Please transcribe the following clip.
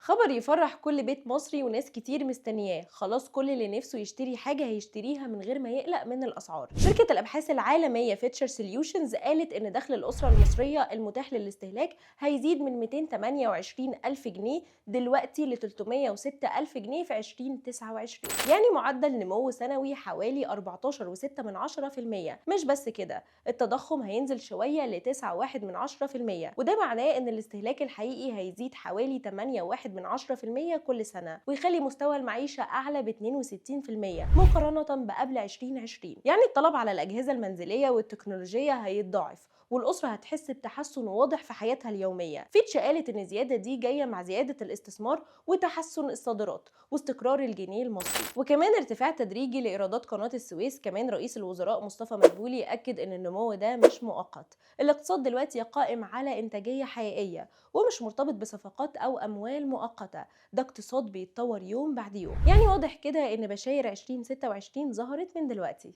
خبر يفرح كل بيت مصري وناس كتير مستنياه. خلاص كل اللي نفسه يشتري حاجة هيشتريها من غير ما يقلق من الأسعار. شركة الأبحاث العالمية فيتشر سوليوشنز قالت إن دخل الأسرة المصرية المتاح للاستهلاك هيزيد من 228 ألف جنيه دلوقتي ل 306 ألف جنيه في 2029، يعني معدل نمو سنوي حوالي 14.6%. مش بس كده، التضخم هينزل شوية ل 9.1%، وده معناه إن الاستهلاك الحقيقي هيزيد حوالي 8.1% كل سنة، ويخلي مستوى المعيشة أعلى ب 62% مقارنة بقبل 2020. يعني الطلب على الأجهزة المنزلية والتكنولوجية هيتضاعف، والأسرة هتحس بتحسن واضح في حياتها اليومية. فيتش قالت إن الزيادة دي جاية مع زيادة الاستثمار وتحسن الصادرات واستقرار الجنيه المصري، وكمان ارتفاع تدريجي لإيرادات قناة السويس. كمان رئيس الوزراء مصطفى مدبولي أكد إن النمو ده مش مؤقت، الاقتصاد دلوقتي قائم على إنتاجية حقيقية ومش مرتبط بصفقات أو أموال مؤقتة. ده اقتصاد بيتطور يوم بعد يوم. يعني واضح كده إن بشاير 2026 ظهرت من دلوقتي.